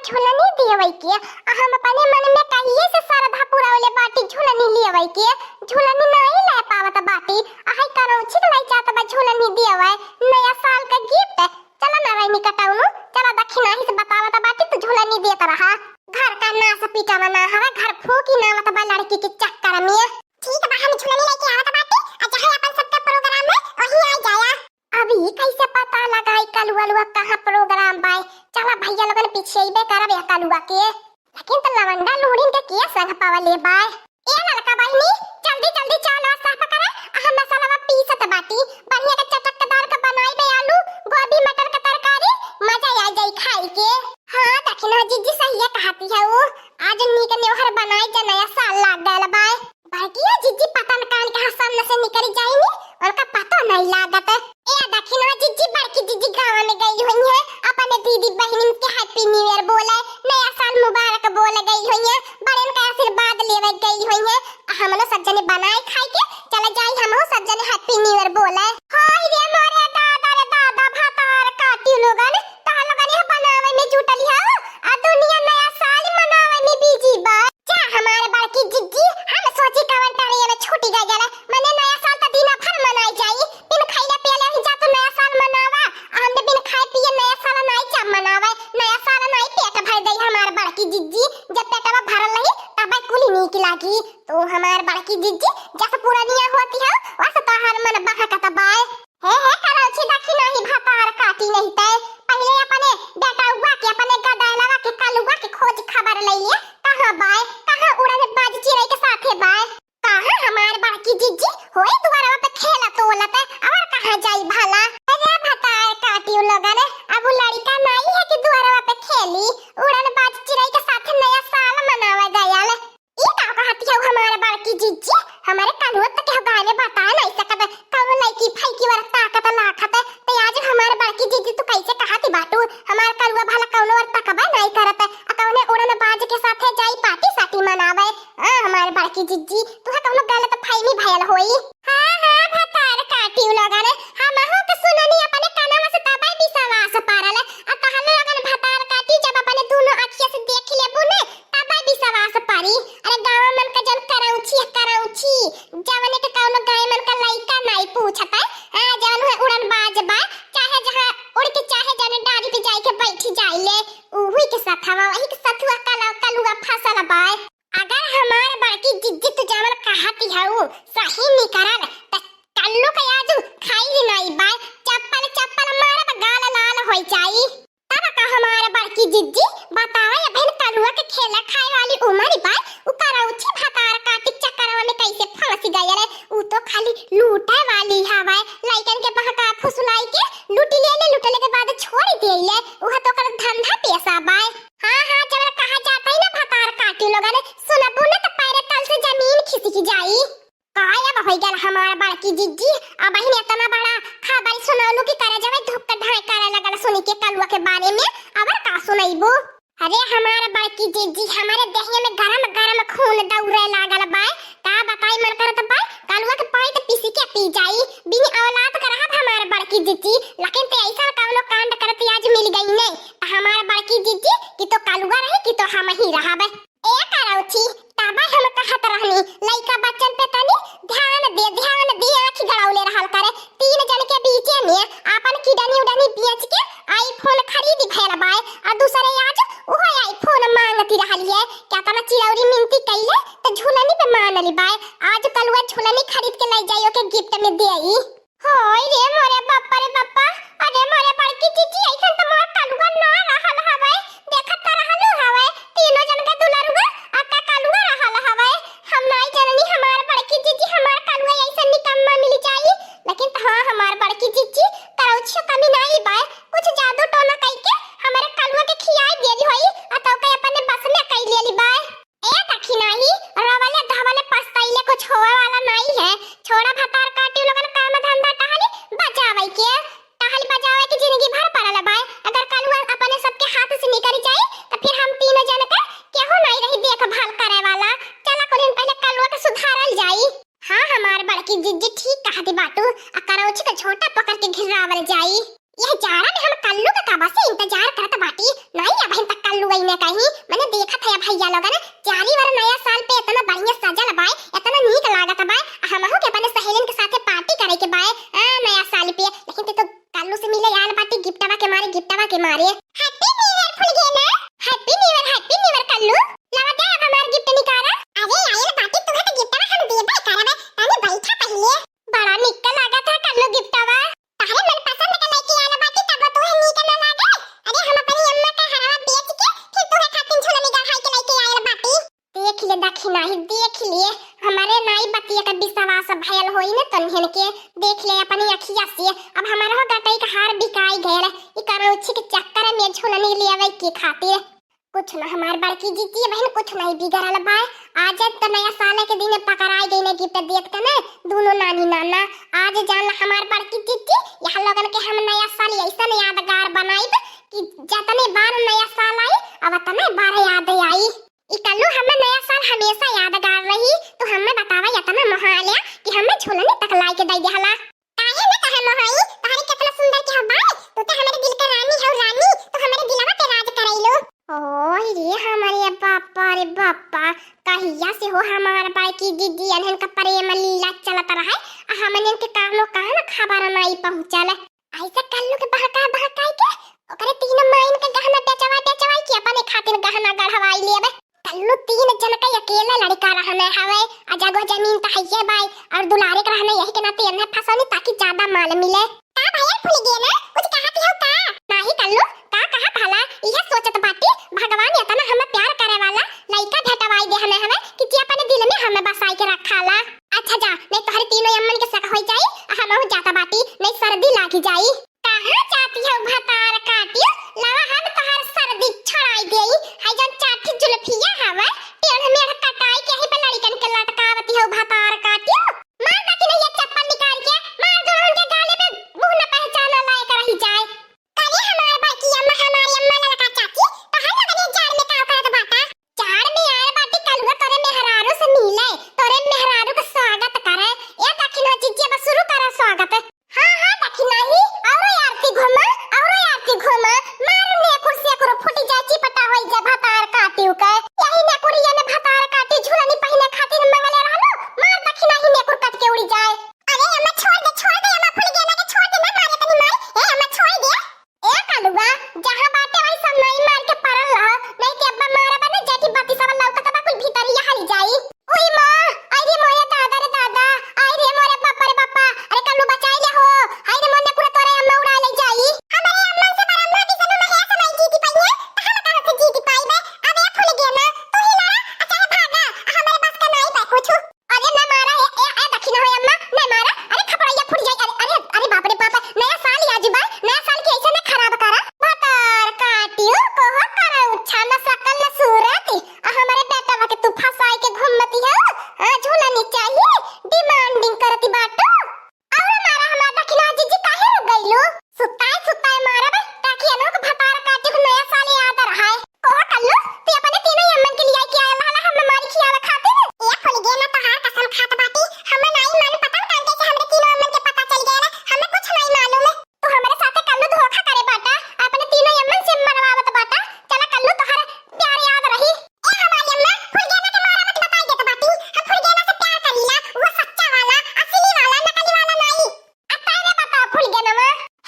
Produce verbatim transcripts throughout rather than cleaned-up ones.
झुलनी देवै के, आ हम अपने मन में कहिए से सरधा पुरवले बाटी झुलनी लेवै के, झुलनी नाहीं लै पावत बाटी, आ है करौछी के लै जात बा झुलनी देवै, नया साल का gift। चला ना रैनी कटौनू, चला दखिनाही से बतावत बाटी तू झुलनी देत रहा। घर का नास पीटवा ना हवे, घर फूकी ना आवत बा लड़की के चक्कर में। ठीक बा, हम झुलनी लेके आवत बाटी, आ जहाँ अपन सबके program है, वहीं आ जाया। अब ई कैसे पता लगाई कलुआ लुआ कहाँ program बाय? चला भैया लोगन पिछेबे करब या कलुआ के। लेकिन त लवंडा लूढ़िन के के संग पवले बाय? ए ललका बहिनी, जल्दी जल्दी चाउर साफ करे, आ हम मसाला पीसत बाटी। बढ़िया के चटकदार के बनाई बे आलू, गोभी, मटर के तरकारी, मजा आ जाई खाई के। हाँ, दखिना जिज्जी सहिए कहती है वो। आज नीक नेवहर बनाई जा नया साल लाग गल बाय। बड़किया जिज्जी पता न कान के सामने से निकल जाइनी, उनका पता नहीं लागत। ए दखिना जिज्जी, बड़की जिज्जी गाँव में गई हुई है, अपने दीदी बहनिन के Happy New Year बोले, नया साल मुबारक बोले गई हुई है, बड़न का आशीर्वाद लेवे गई हुई है। हमनो सब जने बनाए खाए के चले जाई, हमहू सब जने Happy New Year बोले। हाय रे मोरे दादा रे दादा, भतार काटी लोगन, तोह लोगन यह बनावे में जुटल हो, आ दुनिया नया साल मनावे में busy बा। जा हमार बड़की जिज्जी, हम सोची कवन टहरिया में छूटी गई गला, मने नया साल त दिना भर मनाई जाई, बिन खइले पियले ही जा तू नया साल मनावा, आ हमने बिन खाए पिए नया साल नाई जा मनावे, नया साल नाई पेट भर दई हमार बड़की जिज्जी, जब पेटवा भरल रही तब कुली नीक लागी। तू हमार बड़की जिज्जी जस पुरनिया होती हो, वस तोहार मन बहकत बाय। हे, हे, करौछी दखिनाही भतार काटी नहीं तै। पहिले अपने बेटउआ के, अपने गदैलवा के, कलुआ के खोज खबर ले लिए। कहाँ बाय, कहाँ उड़न बाज चिरई के साथे बाय? कहाँ हमार बड़की जिज्जी होई दुआरवा पे खेलत ओलत, और कहाँ जाई भला? अरे भतार काटी उ लोगन, अब उ लड़िका नाई है कि दुआरवा पे खेली, उड़न बाज चिरई के साथे नया साल मनावा गयल। ई का कहती हऊ हमार बड़की जिज्जी? हमारे कलुआ त केहू गाने बताए नहीं सकत, कौनो लइकी फैकी वाला ताकत लाखत, ते आज हमार बड़की जिज्जी तू कैसे कहती बाटू? हमार कलुआ भला कौनो और तकबे नहीं करत, आ कौने उड़न बाज के साथे जाई पार्टी साटी मनावे? आ, हमार बड़की जिज्जी, तुहे कौनो गलत फहमी भयल होई। हाँ, हाँ, भतार काटी उ लोगन, हमहू के सुननी अपने कानवा से तबे विश्वास परल, आ तहन लोगन भतार काटी जब अपने दोनों अखिया से देख लेबू ने, तब विश्वास परी। अरे गाँव मन का जौन करौछी है, करौछी, जवने के कौनो गाय मन का लइका नाई पूछत है, हाँ, जौन है उड़न बाज बा, चाहे जहाँ उड़ के चाहे जौने डारी पे जाई के बैठी जाई ले, उही के सथवा, वही के सथुआ कला-, कलुआ फसल बा। अगर हमार बड़की जिज्जी तू जवन कहती हऊ सही निकरल, त कल्लू के आजू खाई ही नाई बा, चप्पल चप्पल मारब गाल लाल होई जाई। तब का हमार बड़की जिज्जी बतावा, अबहिन कलुआ के खेला खाए वाली उमर बा, उ करौछी भतार काटी चक्करवा में कैसे फंस गयल। उ तो खाली लूटे वाली हवे, लइकन के बहका फुसलाई के लूट ले ले, लूटले के बाद छोड़ दे ले, उह तो ओकर धंधा पेशा बा। हाँ, हाँ, जवन कहा जात है ना भतार काटी लोगन, सुनबू ना त पैरे तल से जमीन खिसक जाई। का अब होइ गल हमार बड़की जिज्जी, अबहिन एतना बड़ा खबर सुनौलू कि करे जवे धुक ढाई करे लगल सुनी के कलुआ के बारे में, अबर का सुनैबू? अरे हमार बड़की जिज्जी, हमारे देहिया में गरम गरम खून दौड़े लागल बा, का बताई मन करत बा, कलुआ के पानी त पीसी के पी जाई, बिन औलाद के रहब हमार बड़की जिज्जी, लेकिन ते ऐसा कौनो कांड करत आज मिल गई ने, त हमार बड़की जिज्जी कि तो कलुआ रही कि तो हम ही रहब। ए करौछी, तबे हम कहत रहनी, लइका बच्चन पे तनी ध्यान दे, ध्यान दे, आँखी गड़ौले रहल करे। तीन जन के बीचे में आपन किडनी उडनी बेच के iPhone खरीदी भयल बाय, आ दूसरे आज उहो iPhone मांगती रहलिए। केतना चिरौरी मिनती कइले, त झुलनी पे मान ली बाय। आज कलुआ झुलनी खरीद के लै जाई, ओके gift में देई। होय रे मोरे बापा रे बापा, अरे मोरे बड़की जिज्जी, ऐसन त मोर कलुआ ना रहल हवे, देखत त रहलू हवे, तीनों जन के दुलरुआ आ का कलुआ रहल हवे। हम नाई जननी हमार बड़की जिज्जी, हमार कलुआ ऐसन निकम्मा मिल जाई, लेकिन त हाँ, हमार बड़की जिज्जी, करौछियो कमी नाई बाय, कुछ जादू टोना कइके हमरे कलुआ के खियाई देली होई, आ तो के अपने बस में कई लेली बाय। ए दखिनाही, रोवले धवले पछतैले कुछ होवे वाला नाई है। छोड़ा भतार काटी लोगन काम धंधा टहली बचावे के। टहली बचावे के जिंदगी भर पड़ल बाय। अगर कलुआ अपने सबके हाथ से निकल जाए, त फिर हम तीनों जन के केहू नाई रही देखभाल करे वाला। चला कुलिन पहले कलुआ के सुधारल जाई। हाँ, हमार बड़की जिज्जी ठीक कहती बाटू, आ करौछी के झोंटा पकड़ के घिरावल जाई। यह जाड़ा में हम कल्लू के कब से इंतजार करत बाटी, नाई अबहिन तक कल्लू इन्हें कहीं, मने देखत है भैया लोगन, चारी ओर नया साल पे इतना बढ़िया सजल बाय, इतना नीक लागत बाय, आ हमहू के अपने सहेलियन के साथे party करे के बाय, आ, नया साल पे। लेकिन ते तो कल्लू से मिले आयल बाटी gift-वा के मारे, gift-वा के मारे। Happy New Year फुलगेना, Happy New Year, Happy New Year कल्लू। लावा दे अब हमार gift निकाला। अरे आयल बाटी, तुम्हें तो gift-वा हम देबे करबे, तनी बैठा पहिले। बड़ा निक लागत है कल्लू gift-वा। तहरे मनपसंद का लइके आयल बाटी, तब तोहे नीक न लागे? अरे हम अपनी अम्मा का हरवा बेच के फिर तोहे खातिर झुलनी गढ़ाई के लइके आयल बाटी। देख ले दखिनाही, देख ले, हमरे नाई बतिया का विश्वास भयल होई न तन्हन के। देख ले अपनी अखिया से, अब हमारो गटई का हार बिकाई गयल, ई करौछी के चक्कर में झुलनी लेवे के खातिर। कुछ ना हमार बड़की जीजी बहन, कुछ नहीं बिगड़ल बा। आज त नया साल के दिन पकड़ाई गई न gift देत के न दोनों नानी नाना। आज जान ला हमार बड़की जीजी, यह लोगन के हम नया साल ऐसन यादगार बनाइब कि जतने बार नया साल आई, अब तने बार याद आई। ई कल्लू हमें नया साल हमेशा यादगार रही। तू हमें बतावा इतना मोहाल्या कि हमें झुलनी तक लाई के दई देहला। काहे न तोहे मोहाई, तोहरे कितना सुंदर के हो बाय, तू तो हमारे दिल के रानी हो रानी, तू हमारे दिलवा पे राज करैलो। ओए रे हमारे बापा रे बापा, कहिया से हो हमार बड़की दीदी अनहन का प्रेम लीला चलत रहे, आ हमनन के कानो कान खबर नाई पहुँचल। ऐसे कल्लू के बहका बहकाई के ओकरे तीनों माइन के गहना बेचवा बेचवाई के अपने खातिर गहना गढ़वाई लेबे। कल्लू तीन जन का अकेला लड़का रहने हवे, आ जगह जमीन त हइये बाय, और दुलारे के रहने यही के नाते एन्हे फंसौनी ताकि ज्यादा माल मिले। का भयल फुलगेना, कुछ कहत हो का? नाही कल्लू, का कहा भला, इहे सोचत बाटी, भगवान इतना हमें प्यार करे वाला लइका भेटवाई दे हमें हवे कि जे अपने दिल में हमें बसाई के रखाला। अच्छा जा, नहीं तोहरे तीनों अम्मन के शक होई जाई, आ हमहू जाता बाटी, नहीं सर्दी लागी जाई। कहाँ जाती हो भतार काटियो? लावा हम तोहार सर्दी छोड़ाई देई। हाय जौन चाठी जुल्फिया हवे, टेढ़ मेढ़ कटाई के यहीं पे लड़िकन के लटकावती हो भतार काटियो। मार दा कि नहीं ये चप्पल निकाल के, मार दुल्हन के गाले पे मुंह न पहचाना लायक रही जाए। करे हमार बड़की अम्मा, हमारी अम्मा ललका चाची, तो हम लोगन ये जाड़ में का करत बाटा? जाड़ में आए बाटी कलुआ तोरे मेहरारू से मिले, तोरे मेहरारू के स्वागत करे। ए दखिना जीजी अब शुरू करा स्वागत। हाँ, हाँ, दखिनाही, औरो आरती घूमा, औरो आरती घूमा, मार नेकुर सेकुर फूटी जाए, चिपटा होई जा भतार काटियो के। यही नेकुरिया ने भतार काटी झुलनी पहिने खातिर मंगले रहलो, मार दखिनाही नेकुर कट के उड़ी जाए। अरे अम्मा छोड़ दे, छोड़ दे अम्मा, फुलगेना के छोड़ दे, ना मारे तनी मार। ए अम्मा छोड़ दे। ए कलुआ, जहाँ बाटे वही सब नाई मार के पड़ल रह, नहीं ते अब्बा मारा बने जेठी बाती सब लौकत बा कुल भीतरिया हली जाई। ओई माँ, आई रे मोरे दादा रे दादा, आई रे मोरे बापा रे बापा, अरे कल्लू बचाई ले हो, आई रे मोने पूरा तोरे अम्मा उड़ा ले जाई। हमारे अम्मा से बड़ा अम्मा भी सनु महेश नाई जीती पाई है, तो हम कहाँ से जीती पाई बे? अबे फुलगेना, तू ही लड़ा, आ चाहे भागा, आ हमारे बस का नाई बा कुछ। अरे ना मारा, ए, ए, ए, दखिना हो अम्मा, ना मारा। अरे खपड़ैया फूट जाई। अरे, अरे, अरे बाप रे बाप, नया साल आज बा, नया साल के ऐसे ना खराब करा। भतार काटियो को हो करा उच्छा, ना शकल ना सूरत। आ हमारे बेटवा के तू फंसाई के घूमती हो। आ झूलनी चाहिए, demanding करती बाटू। और मारा हमार दखिना जीजी काहे रुक गइलू? सुताए सुताए मारब, ताकि अनोख भतार काटियो नया साल याद रहाए। ओहो कल्लू, तू अपने तीनों अम्मन के लियाई के आयल रहला, हम मारी खियावे खातिर। ए फुलगेना, तोहार कसम खात बाटी, हम नाई मालूम, पता न काहे से हमरे तीनों अम्मन के पता चल गया ना, हमें कुछ नाई मालूम है। तू हमरे साथे कल्लू धोखा करे बाटा, अपने तीनों अम्मन से मरवावत बाटा। चला कल्लू, तोहर प्यार याद रही। ए हमारी अम्मा, फुलगेना के मारा मत, बताई देत बाटी, हम फुलगेना से प्यार करीला, वो सच्चा वाला, असली वाला, नकली वाला नाई। अब तैने बता फुलगेनवा।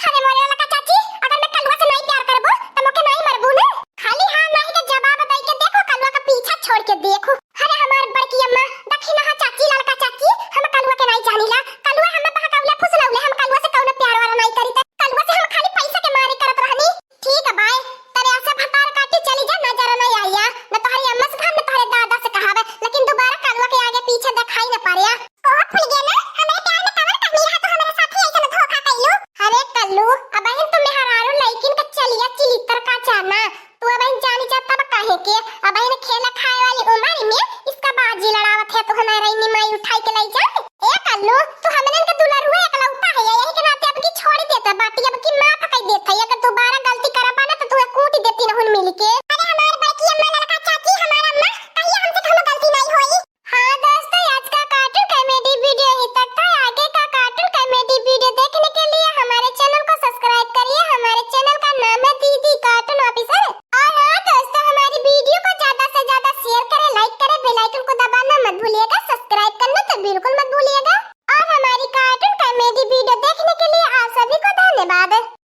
अरे मोरे ललका चाची, अगर मैं कलुआ से नाई प्यार करबो, त मोके नाई मरबू ने? खाली हाँ नाई के जवाब दई के देखो, कलुआ का पीछा छोड़ के देखो। अरे हमार बड़की अम्मा, दखिना हा चाची, ललका चाची, हम कलुआ के नाई जानीला। कलुआ हमें बहकावले, फुसलौले, हम कलुआ से कौनो प्यार वाला नाई करी, त कलुआ से हम खाली पैसा के मारे करत रहनी। ठीक है बाय, तरे ऐसे भतार काटी चली जा, नजर न आइया, न तोहरी अम्मा से कहब, न तोहरे दादा से कहब, लेकिन दोबारा कलुआ के आगे पीछे दिखाई न पड़िया। ओहो फुलगेना, हमरे प्यार में कवन कमी रहा, तू हमरे साथे ऐसन धोखा कइलू? अरे कल्लू, अबहिन तो मेहरारू लइकिन का चलिया चिलितर का जाना, तू अबहिन जानी जा तब काहे के, अबहिन खेला खाए वाली उम्र में इसका बाजी लड़ावत है, तू हमारे इन्हीं माई उठाई के लई जाए। ए कल्लू, तू हमनन के दुलरुआ एकलौता है, यही के नाते अब की छोड़ देता बाटी, अब की माफ कई देता है, अगर दोबारा गलती करबा ना तो तुहे कूट देती नहुन मिल के। अरे हमार बड़की अम्मा, ललका चाची, हमार अम्मा, कहिया हमसे कोनो गलती नहीं होई। हाँ दोस्तों, आज का cartoon comedy video यहीं तक था। आगे का cartoon comedy video देखने के लिए हमारे channel को subscribe करिए। हमारे channel का नाम है दीदी Cartoon Officer। और हाँ दोस्तों, हमारे देखने के लिए आप सभी को धन्यवाद।